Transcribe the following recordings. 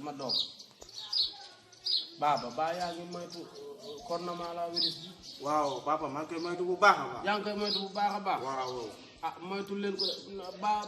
sama doom baa yaa ngi moytu coronavirus bi. waaw papa maa ngi koy moytu bu baax a baax. yaa ngi koy moytu bu baax a baax. waaw. ah moytu leen ko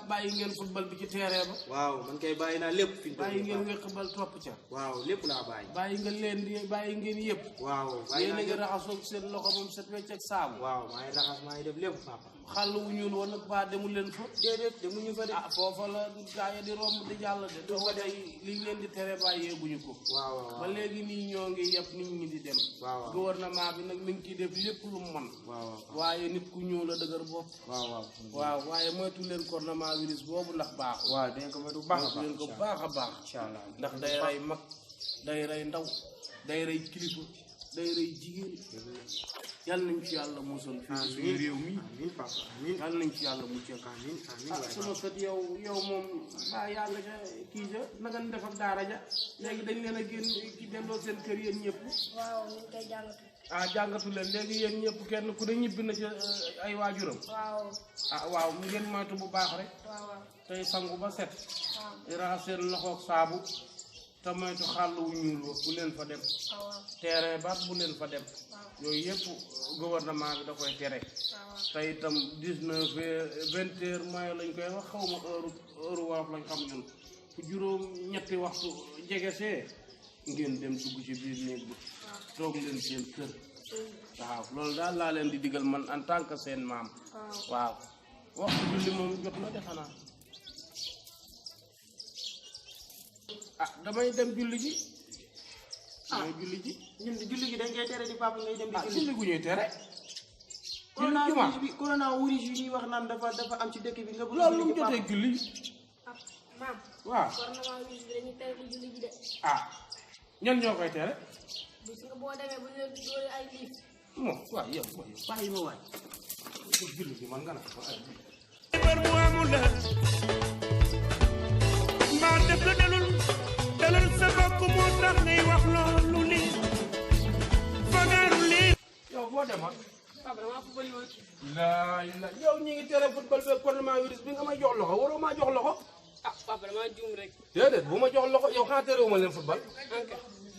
bàyyi ngeen football bi ci terrain ba. waaw man kay bàyyi naa lépp. fi bàyyi ngeen wéqbal topp ca. waaw lépp laa bàyyi. bàyyi nga leen di bàyyi ngeen yëpp. waaw yéen a ngi raxasoo seen loxo moom set wecc ak saabu. waaw maa ngi raxas maa ngi def lépp papa. xàll wu ñuul woon nag ba demul leen fa. déedéet demuñu fa de. ah foofa la gaa yi di romb di jàll de. doo ko day li leen di tere bàyyee guñu ko. waaw ba léegi nii ñoo ngi yëpp nit ñi di dem. waaw gouvernement bi nag mi ngi ciy def lépp lu mu mën. waaw waaye nit ku ñuul la dëgër bopp. waaw waaye moytu leen coronavirus boobu ndax baaxul. waaw dinañ ko moytu bu baax a baax leen ko baax a baax. incha allah ndax day rey mag day rey ndaw day rey kilifa day rey jigéen. yàlla nañ ci yàlla musal fii suñu réew mi. amiin papa amiin yàlla nañ ci yàlla muccal. amiin amiin ah sama kët yow moom yaa nga ca kii ja naka nga def ak daara ja léegi dañ leen a génn ki delloo seen kër yéen ñëpp. waaw ñu ngi koy jàngatu. ah jàngatu leen léegi yéen ñëpp kenn ku ne ñibbi na ci ay waajuram. waaw. ah waaw mu ngeen moytu bu baax rek. waaw. tey sangu ba set. waaw. di raxas seen loxo ak saabu te moytu xàll wu ñuul wa bu leen fa dem. waaw. terrain ba bu leen fa dem. waaw. yooyu yëpp gouvernement bi da koy tere. waaw. te itam 19 20 heures mooy lañ koy wax xaw ma heure wolof lañ xam ñun fu juróom ñetti waxtu jege see ngeen dem dugg ci biir néeg bi toog leen seen kër. waaw loolu daal laa leen di digal man en tant que seen maam. waaw waxtu julli moom jot na de xanaa. ah damay dem julli ji. damay julli ji. ñun julli gi dañ koy tere di papa ngay dem di julli. julli gu ñuy tere. coronavirus yi ñuy wax naan dafa am ci dëkk bi nga bëgg loolu lu mu jotee julli. maam. waaw coronavirus bi dañuy tere di julli ji de. ah ñan ñoo koy tere. bis nga boo demee bu ñu leen dóore ay liif. moom waaw yow bàyyi ma waay. julli bi man nga na ko ay. bar bu amul la mbaa def la dalul sa bopp moo tax ngay wax loolu lii fagaaru lii yow boo demoon. papa damaa football yoon. yow ñi ngi tere football be coronavirus bi nga may jox loxo waroo maa jox loxo. ah papa damaa juum rek. déedéet bu ma jox loxo yow xanaa terewuma leen football.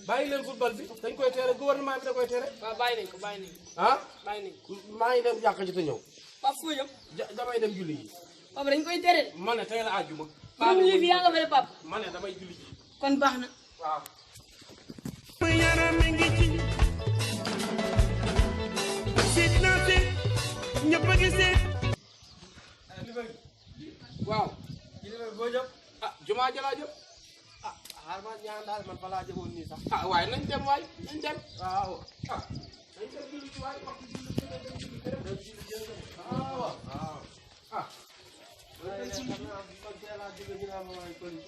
bàyyi leen football bi dañ koy tere gouvernement bi da koy tere. waaw bàyyi nañ ko. ah bàyyi nañ ko. maa ngi dem jàkk ci te ñëw. papa foo jëm. damay dem julli ji. papa dañ koy tere. ma ne tey la àjjuma. moom lii fi yaa nga fa de papa. ma ne damay julli ji. kon baax na. waaw. yaram mi ngi ci siit naa seet ñëpp a ngi seet waaw. boo jëm. ah jumaa ja laa jëm. ah xaaral ma ñaan daal man fa laa jëmoon nii sax. ah waaye nañ dem waay nañ dem. waaw. ah nañ dem julli ji waay waxtu julli ji nañ dem julli ji. waaw waaw. ah. man teel a jóge ñu naan ma waaye police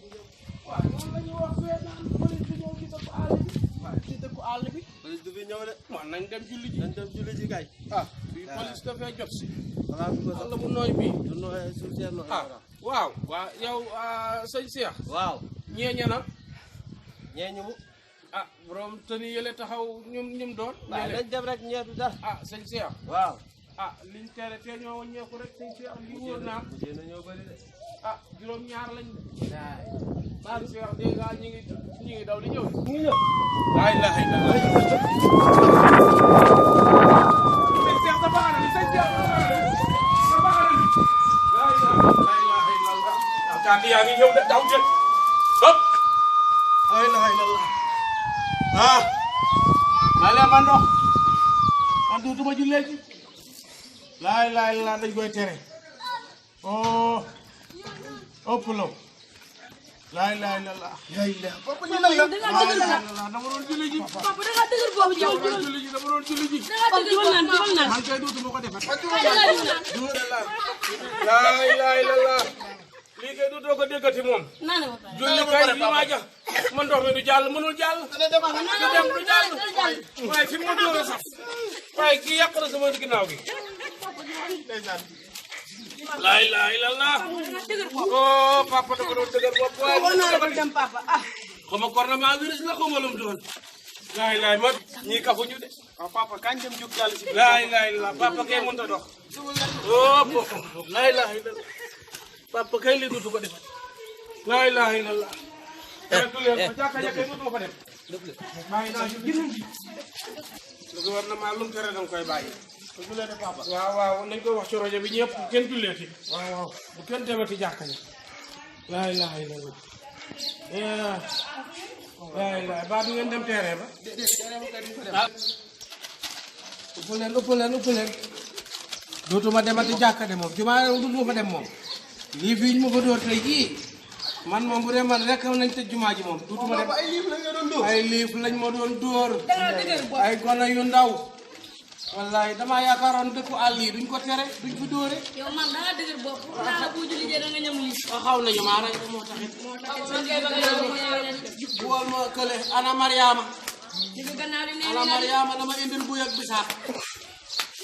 bi ñëw. waaw loolu la ñuy wax fee naan police bi ñëw ci dëkku àll bi. waaw ci dëkku àll bi. police du fi ñëw de. waaw nañ dem julli ji. dañ dem julli ji kay. ah fii police dafay jot si. voilà bi ma sax walla bu nooy bii. du nooyee suuf seen nooy. ah waaw. waa yow sëñ Cheikh. waaw. ñeeña na. ñee ñu mu. ah borom te ni yële taxaw ñum doon. waaw dañ dem rek ñee du dara. ah sëñ Cheikh. waaw. ah liñ tere te ñoo wàññeeku rek sëñ Cheikh li wóor naa. mujjee na ñoo bëri de. ah juróom-ñaar lañ. waay. sëñ Cheikh dégg nga ñu ngi daw di ñëw. ñu ngi ñëw. laa ilaaha illallaah. sëñ Cheikh sa baax na li sëñ Cheikh sa baax na li. laa ilaaha illallaah. ah kàddu yaa ngi ñëw de daw jël. hop. laa ilaaha illallaah. ah. maa leen ma ndox. man duutuma jullee ji. laa ilaaha illallaah dañ koy tere. oh. ëpp law. laa ilaaha illallaah. laa ilaaha. papa ñu nag la. dama doon julli ji. papa da ngaa dëgër boobu dama doon julli ji dama doon julli ji. papa dugal naan. man kay duutuma ko defat. laa ilaaha illallaah. lii kay duutoo ko déggati moom. naan ma pare. julli kay li ma ja. man ndox mi du jàll mënul jàll. du dem du jàll. waaye fi mu ma dóor a sax. waaye kii yàq na sama ginnaaw gi. laa ilaaha illallaah. oh papa dafa doon dëgër bopp waaye. ko dem papa ah. xaw ma coronavirus la xaw ma lu mu doon. laa ilaaha ma ñii kafuñu de. waaw papa kañ dem jóg jàll si. laa ilaaha illallaah papa kay mënut a dox. oh laa ilaaha illallaah. papa kay li dutu ko defal. laa ilaaha illallaah. xaritu leen ko jàkka ja kay dootuma fa dem bàyyi naa ci gisuñ ji le gouvernement lu mu tere danga koy bàyyi ko julee de papa waaw nañ koy wax ci rajo bi ñëpp kenn julleeti waaw bu kenn demati jàkka ja laa ilaha illallah laa ilaha ba du ngeen dem terrain ba ëpp leen dootuma demati jàkka de moom jumaa du fa dem moom lii fii ñu ma fa dóor tey jii man moom bu dee man rek nañ tëj jumaa ji moom dootuma dem ay liif lañ ma doon dóor ay gone yu ndaw wallaay damaa yaakaaroon dëkku àll yi duñ ko tere duñ ko dóore yow man da nga dëgër bopp naa la bu julli jee da nga ñam lii xaw nañu maa rek moo taxit bool ma kële ana Mariama ana Mariama dama indil buy ak bisaab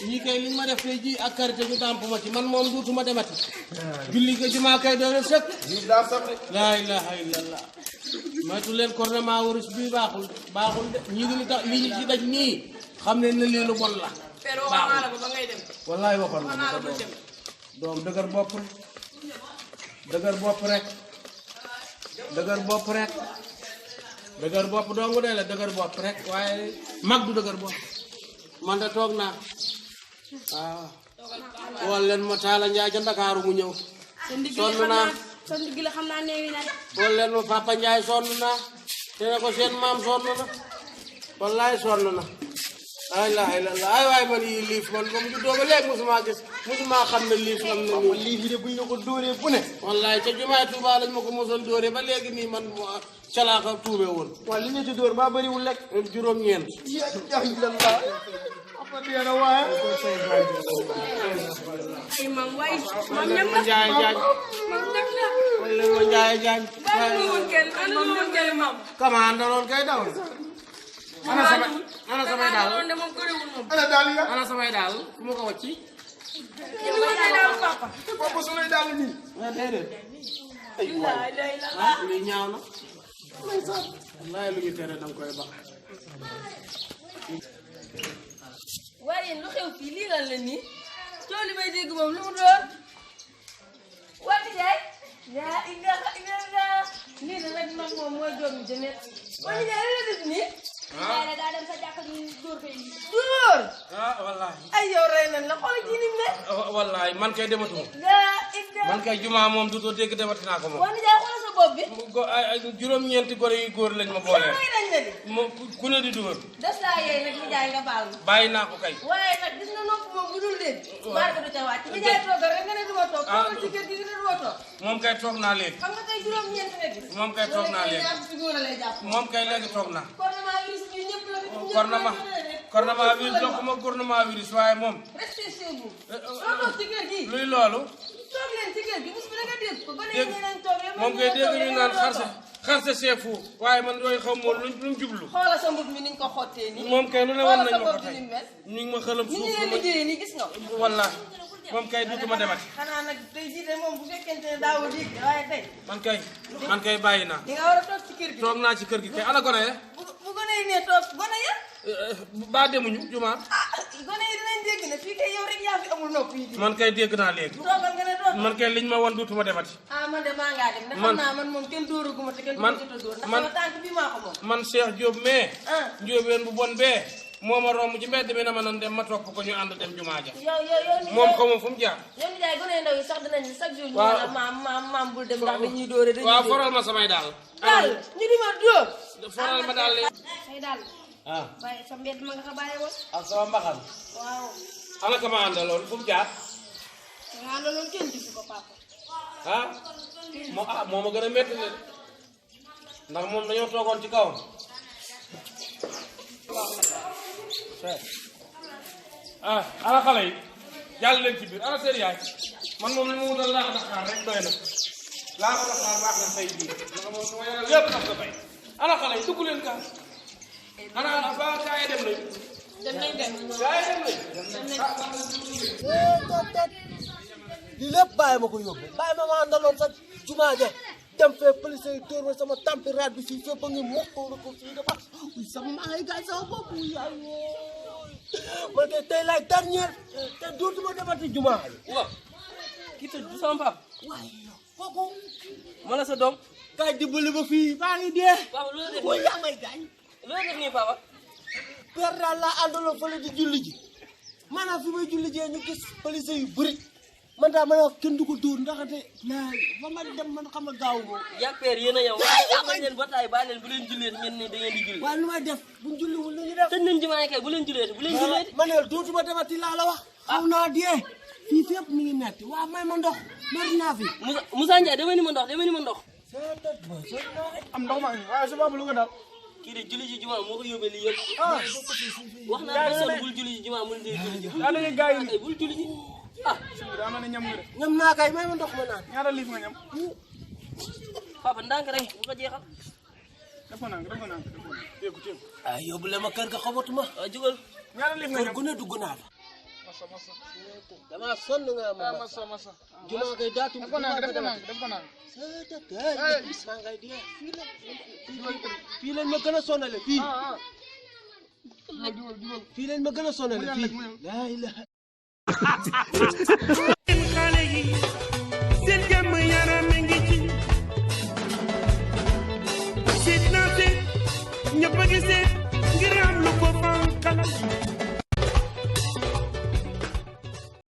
ñii kay liñ ma def tey ji ak karité ñu dàmp ma ci man moom duutuma demati julli ko jumaa kay doole sëkk laa ilaha illallah maytu leen cornement wurus bii baaxul de ñii ngi li tax li ñu ci daj nii xam ne na lii lu bon la baaxul wallaay waxoon na ko doom dëgër bopp rek dëgër bopp dong de la dëgër bopp rek waaye mag du dëgër bopp man de toog naa waaw wol leen ma Talla Ndiaye ca Ndakaaru mu ñëw sonn naa sa ndigg la xam naa neewi na wol leen ma Papa Ndiaye sonn naa te ne ko seen maam sonn na wallaay sonn na la ilaha illallah ay waay man yi liif man comme juddoo ba léegi musuma gis musuma xam ne liif am na nii liif yi de buñ la ko dóoree bu ne wallaay ca jumaay Tuuba lañ ma ko mosoon dóoree ba léegi nii man calaaka tuube woon waaw li ñu ci dóor ba bëriwul lekk juróom-ñeent ay mam waay mam ñam la Njaay Jaañ mam ñam la wala ma Njaay Jaañ bàyyi woon kenn ana lu woon kenn mam kama andaloon kay daw ana samay daal de moom këriwul moom ana samay daal ku ma ko wacci ñu ma tay daal papa déedéet li ñaaw na wallaay lu ñu tere danga koy bax waaye lu xew fii lii lan la nii coow li may dégg moom lu mu doon wati jaay yaa ilaha illallah lii la rek mag moom mooy doom ji jëmet wati jaay la def nii yaay daa dem sa jàkka ñu dóor fay dóor wallaay ay yow rey nañ la xool ci nim ne wallaay man kay dematuma yaa illa man kay jumaa moom dutoo dégg demati naa ko moom wati jaay xool sa bopp bi juróom-ñeenti gore yu góor lañ ma boole may nañ la di moom ku ne di dóor des laa yeey nag li jaay nga baal ma bàyyi naa ko kay waaye nag gis nga nopp moom bu dul dégg baal ko du ca wàcc li jaay toogal rek nga ne duma toog toogal ci kër gi nga ne duma toog moom kay toog naa léegi xam nga kay juróom-ñeent nga gis moom kay toog naa léegi fi góor a lay jàpp moom kay léegi toog naa coronavirus bi ñëpp la coronavirus waaye moom restez chez vous soo toog ci kër gi luy loolu toog leen ci kër gi bis bi da nga dégg ko ba léegi ñeneen toog moom kay dégg ñu naan xarse seefu waaye man yooyu xaw ma luñ jublu xoola sa mbub mi niñ ko xottee nii moom kay lu ne woon nañ ma ko xoolal sa bopp tey ni mel ñu ngi ma xëlam ni ñu suuf leen liggéeyee nii gis nga wallaahi moom kay dutuma demati xanaa nag tey jii de moom bu fekkente ne daaw a dégg waaye tey man kay bàyyi naa di nga war a toog ci kër gi toog naa ci kër gi kay ana gone ya bu gone yi ne toog gone ya ba demuñu jumaa gone yi dinañ dégg ne fii kay yow rek yaa fi amul nopp yi di man kay dégg naa léegi toogal nga ne toog man kay liñ ma woon dutuma demati man de maa ngaa dem ne xam naa man moom kenn dóoraguma te kenn du ma jot a dóor ndax sama tànk bi maa ko moom man Cheikh Diop mais njóobeen bu bon bee moo ma romb ci mbedd mi na ma nan dem ma topp ko ñu ànd dem jumaa ja yow moom ko moom fu mu jaar yow ni jaay gone ndaw yi sax dinañ ni chaque jour ñu naan maam bul dem ndax dañuy dóore dañuy waaw foral ma samay daal ñu di ma dóor foral ma daal say daal bàyyi sa mbedd ma nga ko bàyyi woon ak sama mbaxal waaw ana ka ma àndaloon fu mu jaar nga àndaloon kenn gisu ko papa moo ma gën a métti ne ndax moom dañoo toogoon ci kawam ana xale yi jàll leen ci biir ana seen yaay man moom li ma wutal laa ko Dakar rek doy na laa ko Dakar baax na say biir ndax moom su ma yore lépp daf ko bay ana xale yi dugg leen kaa ana ba kaa yi dem nañu kaa yi dem nañu lii lépp bàyyi ma ko yóbbu bàyyi ma àndaloon sa jumaa ja dem fee police yi tóor ma sama température bi fii fépp a ngi mokkoolu ko fii dafa sama maa ngay gaañ sama bopp yaay man de tey laay dernier te dootuma demati jumaa yi waaw kii tëj du sama papa kooku ma la sa doom. kaay dimbali ma fii maa ngi dee. papa loolu def mooy yaa may gaañ. loolu def nii papa. père daal laa àndaloon fële di julli ji maanaam fi may julli jee ñu gis police yu bëri man daal ma ne kenn du ko dóor ndaxte ba ma dem man xam nga gaaw ma. yaa père yéen a yow. wax nañ leen ba taay bàyyi leen bu leen jullee ngeen ne da ngeen di julli. waaye lu may def buñ julliwul lu ñu def. tëj nañ jumaa kay bu leen jullee bu leen jullee. ma ne dootuma demati laa la wax. xaw naa dee fii fépp mi ngi metti waaw may ma ndox mar naa fi. Moussa Ndiaye dama ni ma ndox dama ni ma ndox. am ndox maa ngi waaye su boobu lu nga dal. kii de julli ji jumaa moo ko yóbbee lii yëpp. wax naa ba sonn bul julli ji jumaa mu ne julli ji. daa dañuy gars yi bul julli ji daa mel ne ñam nga de. ñam naa kay may ma ndox ma naan. ñaata liif nga ñam. papa ndànk rek bu ko jeexal. def ko nang téeku. yóbbu le ma kër ga xamatuma. waaw jugal. ñaata liif nga kër ñam. gu ne dugg naa fa. masa. damaa sonn nga ma masa. jumaa kay daatu. def ko nang. maa ngay dee fii lañ ma gën a sonale fii. fii lañ ma gën a sonale fii. laa ilaha. xale yi seen jàmm yaram a ngi ci seet naa seet ñëpp a ngi seet ngir am lu ko fankal